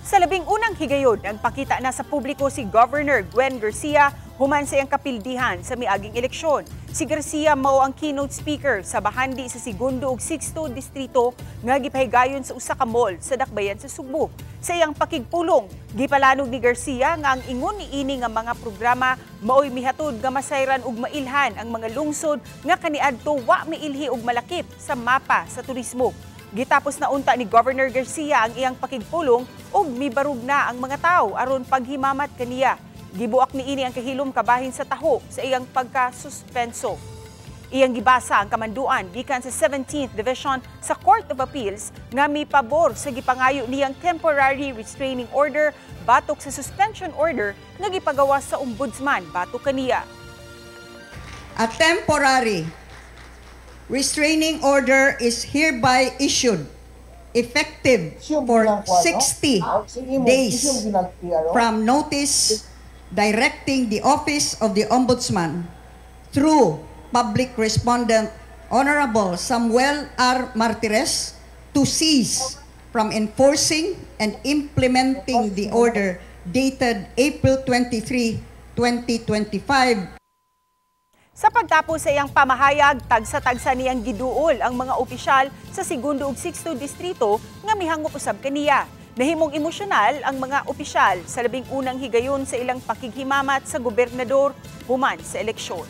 Sa 11ng higayon, nagpakita na sa publiko si Governor Gwen Garcia human sa iyang kapildihan sa miaging eleksyon. Si Garcia mao ang keynote speaker sa bahandi sa segundo ug sixto distrito nga gipahigayon sa usa ka mall sa dakbayan sa Sugbo. Sa iyang pakigpulong, gipalanog ni Garcia nga ang ingon niini nga mga programa maoy mihatod nga masayran ug mailhan ang mga lungsod nga kaniadto wa miilhi og malakip sa mapa sa turismo. Gitapos na unta ni Governor Garcia ang iyang pakigpulong ug mibarog na ang mga tao aron paghimamat kaniya. Gibuak niini ang kahilom kabahin sa taho sa iyang pagkasuspenso. Iyang gibasa ang kamanduan gikan sa 17th Division sa Court of Appeals nga mipabor sa gipangayo niyang temporary restraining order batok sa suspension order nga gipagawas sa ombudsman batok kaniya. A temporary restraining order is hereby issued effective for 60 days from notice, directing the Office of the Ombudsman through public respondent Honorable Samuel R. Martires to cease from enforcing and implementing the order dated April 23, 2025. Sa pagtapos sa iyang pamahayag, tagsa-tagsa niyang giduol ang mga opisyal sa segundo ug sixto distrito nga mihangop usab kaniya. Nahimong emosyonal ang mga opisyal sa 11ng higayon sa ilang pakighimamat sa gobernador human sa eleksyon.